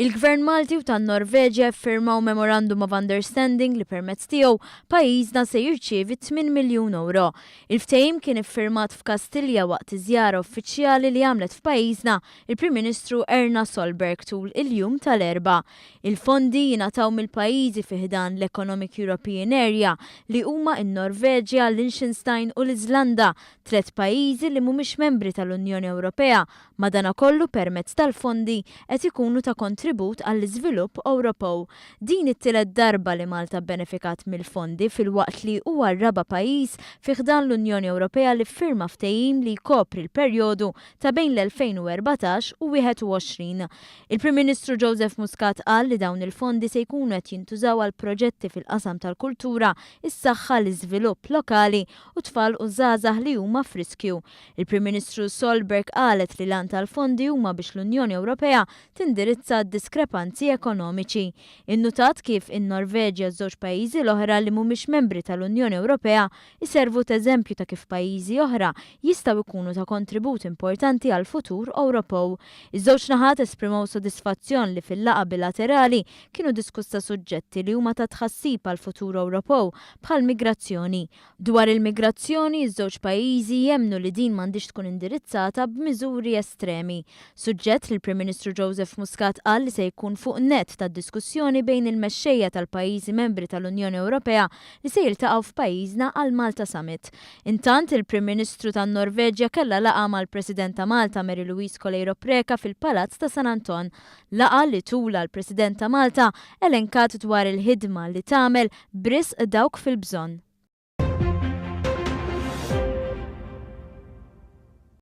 Il-Gvern Malti u tan-Norveġja ffirmaw Memorandum of Understanding li permezz tiegħu pajjiżna se jirċievi 8 miljun ewro. Il-ftehim kien iffirmat f'Kastilja waqt iż-żjara uffiċjali li għamlet f'pajjiżna il-Prim Ministru Erna Solberg tul il-jum tal-Erbgħa. Il-fondi jingħataw mill-pajjiżi fi ħdan l-Economic European Area li huma n-Norveġja, Liechtenstein u l-Iżlanda, tliet pajjiżi li mhumiex membri tal-Unjoni Ewropea Madanakollu permezz tal-fondi qed ikunu ta' kontribut għall-iżvilupp Ewropew. Din it-tielet darba li Malta bbenefikat mill-fondi filwaqt li huwa r-raba' pajjiż fi ħdan l-Unjoni Ewropea li ffirma ftehim li jkopri l-perjodu ta' bejn l-2014 u 21. Il-Prim Ministru Joseph Muscat qal li dawn il-fondi se jkunu qed jintużaw għal proġetti fil-qasam tal-kultura, is-saħħa, l-iżvilupp lokali u tfal u żgħażagħ li huma f'riskju. Il-Prim Ministru Solberg qalet li l-għan tal-fondi huma biex l-Unjoni Ewropea tindirizza d-diskrepanzi ekonomiċi. Innutat kif in-Norveġja ż-żewġ pajjiżi l-oħra li mhumiex membri tal-Unjoni Ewropea jservu t'eżempju ta' kif pajjiżi oħra jistgħu jkunu ta' kontribut importanti għall-futur Ewropew. Iż-żewġ naħat esprimew sodisfazzjon li fil-laqgħa bilaterali kienu diskussa suġġetti li huma ta' tħassib għall-futur Ewropew bħall-migrazzjoni. Dwar il-migrazzjoni, iż-żewġ pajjiżi jemmnu li din m'għandhiex tkun indirizzata b'miżuri estremi. Suġġett li l-Prim Ministru Joseph Muscat qal li se jkun fuq nett tad-diskussjoni bejn il-mexxejja tal-pajjiżi membri tal-Unjoni Ewropea li se jiltaqgħu f'pajjiżna għall-Malta Summit. Intant, il-Prim Ministru tan-Norveġja kellha laqgħa mal-President ta' Malta Mary Louise Coleiro Preca fil-Palazz ta' San Anton. Laqgħa li tulha l-President ta' Malta elenkat dwar il-ħidma li tagħmel b'risq dawk fil-bżonn.